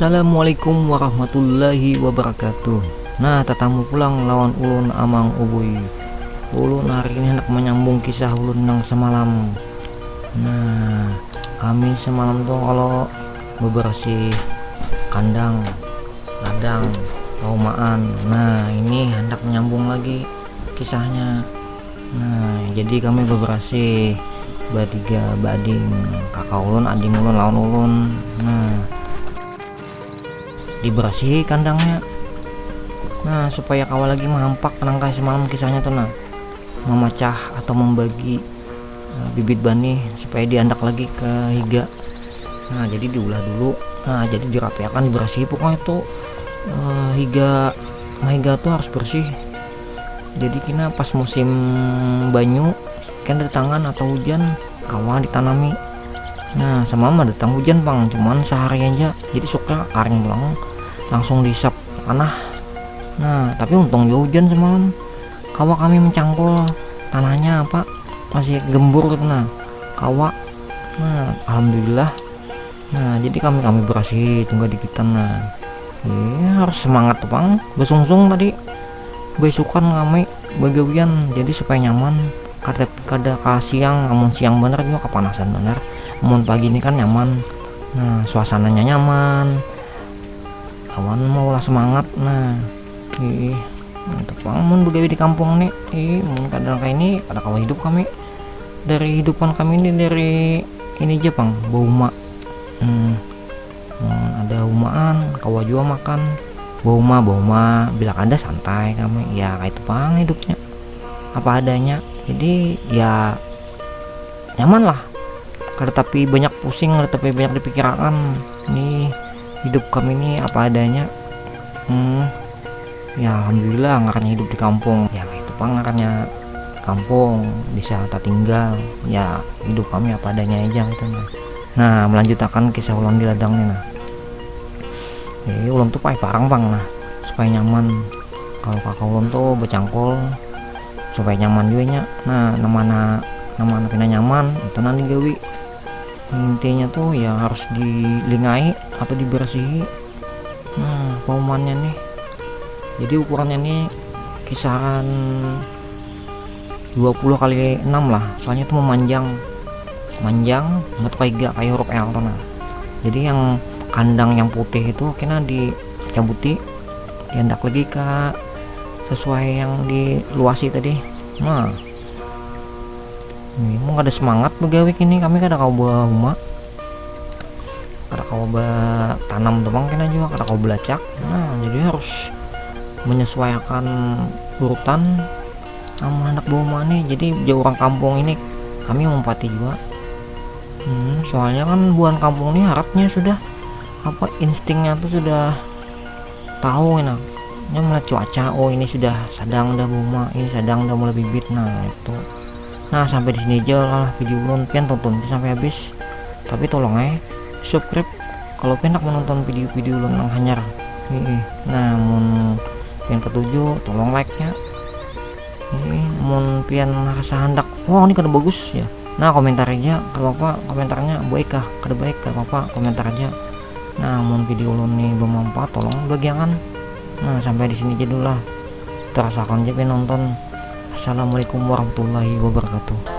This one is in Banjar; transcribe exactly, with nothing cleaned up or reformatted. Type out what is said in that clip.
Assalamualaikum warahmatullahi wabarakatuh. Nah, tatamu pulang lawan ulun, Amang Ubui. Ulun hari ini handak manyambung kisah ulun nang samalam. Nah, kami samalam tu kalo bebersih kandang, ladang, paumaan. Nah, ini handak menyambung lagi kisahnya. Nah, jadi kami beberasih batiga, baading, kaka ulun, ading ulun, lawan ulun. Nah, diberasihi kandangnya. Nah, supaya kawa lagi mahampak nang kaya semalam kisahnya tu, nah, mamacah atau membagi, eh, bibit banih supaya diandak lagi ke higa. Nah, jadi diulah dulu. Nah, jadi dirapiakan, diberasihi pokoknya tu, eh, higa, mahiga tu harus bersih. Jadi kena pas musim banyu, kena datangan atau hujan, kawa ditanami. Nah, semalam ada datang hujan pang, cuman sehari aja. Jadi suknya karing pulang, langsung diisap tanah. Nah, tapi untung jua hujan semalam. Kawa kami mencangkul tanahnya apa, masih gembur gitu, nah. Kawa. Nah, alhamdulillah. Nah, jadi kami, kami berasihi tunggal dikitan, nah. Iya, harus semangat tu pang, besungsung tadi. Beisukan kami begawian, jadi supaya nyaman. Kada, kada ka siang, amun siang banar jua kapanasan banar. Amun pagi ni kan nyaman. Nah, suasananya nyaman. Awan maulah semangat, nah. Ih, mantap pang mun begawi di kampung ni. Ih, mun kada kaya ini, kada kawa hidup kami. Dari hidupan kami ni dari ini ja pang, bauma. Hmm. Mun ada umaan, kawa jua makan. Bauma, bauma, bila kada santai kami. Ya, kaitu pang hidupnya. Apa adanya. Jadi, ya, nyaman lah. Kada tapi banyak pusing, kada tapi banyak dipikirakan. Ni hidup kami ni apa adanya. Hmm. Ya, alhamdulillah, ngarannya hidup di kampung. Ya, itu pang ngarannya kampung, bisa tatinggal. Ya, hidup kami apa adanya aja gitu, nah. Nah, melanjutakan kisah ulun di ladang ni, nah. Jadi, ulun tu pakai parang pang, nah, supaya nyaman. Kalau kaka ulun tu becangkul supaya nyaman jua nya. Nah, namana, namana pina nyaman, itu nang digawi. Intinya tu ya harus dilingai atau dibersihi. Nah, paumannya nih. Jadi ukurannya nih kisaran dua puluh kali enam lah, soalnya tu memanjang. Manjang, bentuk kayak, kayak huruf L tuh, nah. Jadi yang kandang yang putih itu kena dicabuti, diandak lagi ke sesuai yang diluasi tadi. Nah, ini mau kada semangat begawi kini, kami kada kawa bauma, kada kawa batanam tu pang kena jua, kada kawa belacak. Nah, jadi harus menyesuaikan urutan sama anak bauma nih. Jadi jauh orang kampung ini, kami mempati juga. Hmm, soalnya kan buhan kampung nih haratnya sudah apa, instingnya tuh sudah tahu ini. Ini melihat cuaca, oh, ini sudah sadang dah bauma, ini sadang dah mulai bibit, nah itu. Nah, sampai di sini aja lah video ulun, pian tonton sampai habis. Tapi tolong eh subscribe kalau pian nak menonton video-video ulun nang hanyar. Nih, nah, mun pian ketuju, tolong like nya. Nih, mun pian rasa handak, wah, ini kada bagus ya. Nah, komentar aja, kada apa-apa komentarnya, baik kah, kada baik, kada apa-apa, komentar aja. Nah, mun video ulun nih bermanfaat, tolong bagiakan. Nah, sampai di sini aja dulu lah. Terasakan aja pian nonton. Assalamualaikum warahmatullahi wabarakatuh.